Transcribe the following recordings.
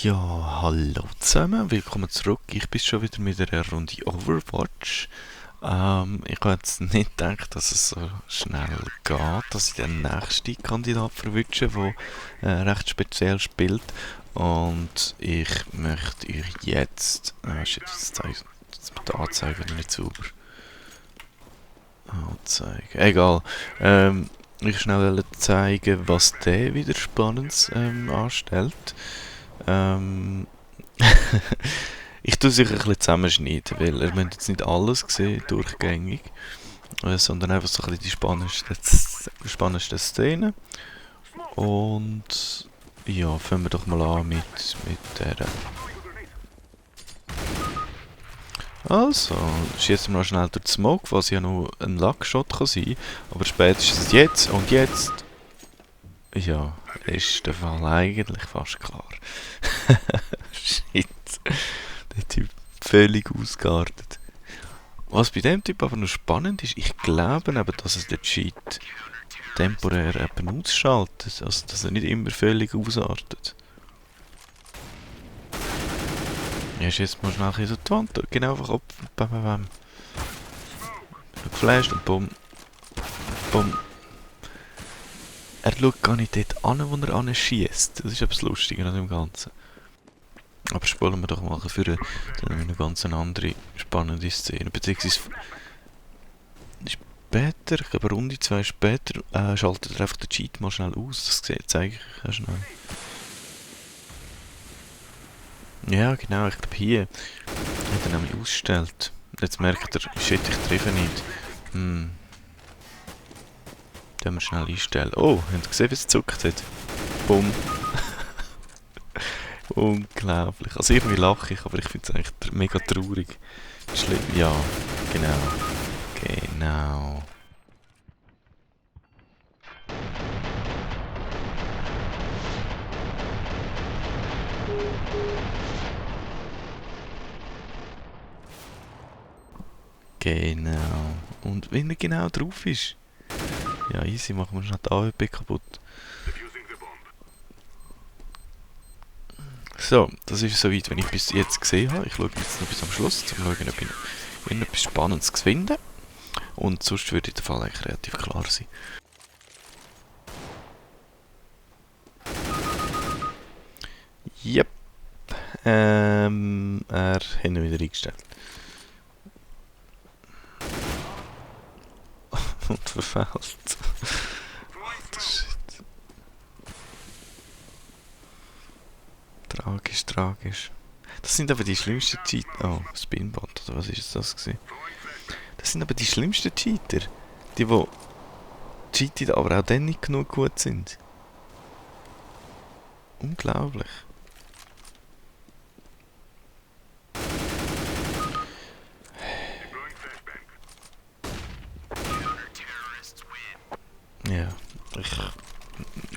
Ja, hallo zusammen, willkommen zurück. Ich bin schon wieder mit einer Runde Overwatch. Ich habe jetzt nicht gedacht, dass es so schnell geht, dass ich den nächsten Kandidat verwünsche, der recht speziell spielt. Und ich möchte euch jetzt... shit, die Anzeige nicht sauber. Anzeige, egal. Ich schnell zeigen, was der wieder Spannendes anstellt. Ich tue sicher ein bisschen zusammenschneiden, weil ihr müsst jetzt nicht alles sehen, durchgängig, sondern einfach so ein bisschen die spannendsten Szenen. Und ja, fangen wir doch mal an mit der. Also, schießen wir noch schnell durch den Smoke, was ja noch ein Luckshot kann sein, aber spätestens jetzt und jetzt, ja, ist der Fall eigentlich fast klar. Shit. Der Typ völlig ausgeartet. Was bei dem Typ aber noch spannend ist, ich glaube eben, dass es den Cheat temporär eben ausschaltet. Also, dass er nicht immer völlig ausartet. Ja, ist jetzt mal schnell ein bisschen so die Wand. Genau, einfach ab. Bam, bam, bam. Geflasht und bumm. Bumm. Er schaut gar nicht dort an, wo er anschießt. Das ist etwas Lustiger an dem Ganzen. Aber spulen wir doch mal für dann haben wir eine ganz andere spannende Szene. Beziehungsweise später, ich glaube Runde 2 später, schaltet er einfach den Cheat mal schnell aus. Das zeige ich euch schnell. Ja genau, ich glaube hier hat er nämlich ausgestellt. Jetzt merkt er, shit, ich treffe nicht. Den wir schnell einstellen. Oh, habt ihr gesehen, wie es gezuckt hat? Bumm. Unglaublich. Also irgendwie lache ich, aber ich finde es eigentlich mega traurig. Schlimm. Ja, genau. Genau. Genau. Und wenn er genau drauf ist. Ja, easy, machen wir schnell die AWP kaputt. So, das ist soweit, wenn ich bis jetzt gesehen habe. Ich schaue jetzt noch bis am Schluss, um zu schauen, ob ich noch etwas Spannendes finde. Und sonst würde der Fall eigentlich relativ klar sein. Yep. Er hat ihn wieder eingestellt. Und verfehlt. Shit. Tragisch, tragisch. Das sind aber die schlimmsten Cheater. Oh, Spinband, oder was ist das gewesen? Das sind aber die schlimmsten Cheater. Die cheaten, aber auch dann nicht genug gut sind. Unglaublich. Ja,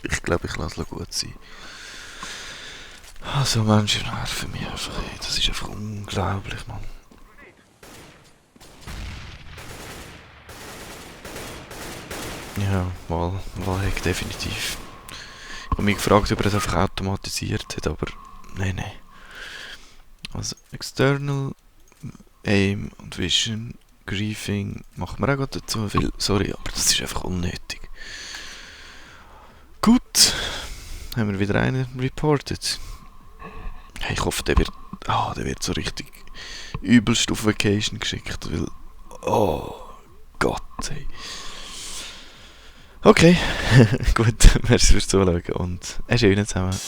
ich glaube, ich lasse es gut sein. Also Menschen nerven mich einfach. Ey. Das ist einfach unglaublich, Mann. Ja, Wallhack definitiv. Ich habe mich gefragt, ob er das einfach automatisiert hat, aber nein. Also External Aim und Vision, Griefing machen wir auch gerade dazu, weil, sorry, aber das ist einfach unnötig. Gut, haben wir wieder einen reported. Hey, ich hoffe, der wird so richtig übelst auf Vacation geschickt, weil, oh Gott, hey. Okay, gut, merci fürs Zuschauen und einen schönen zusammen.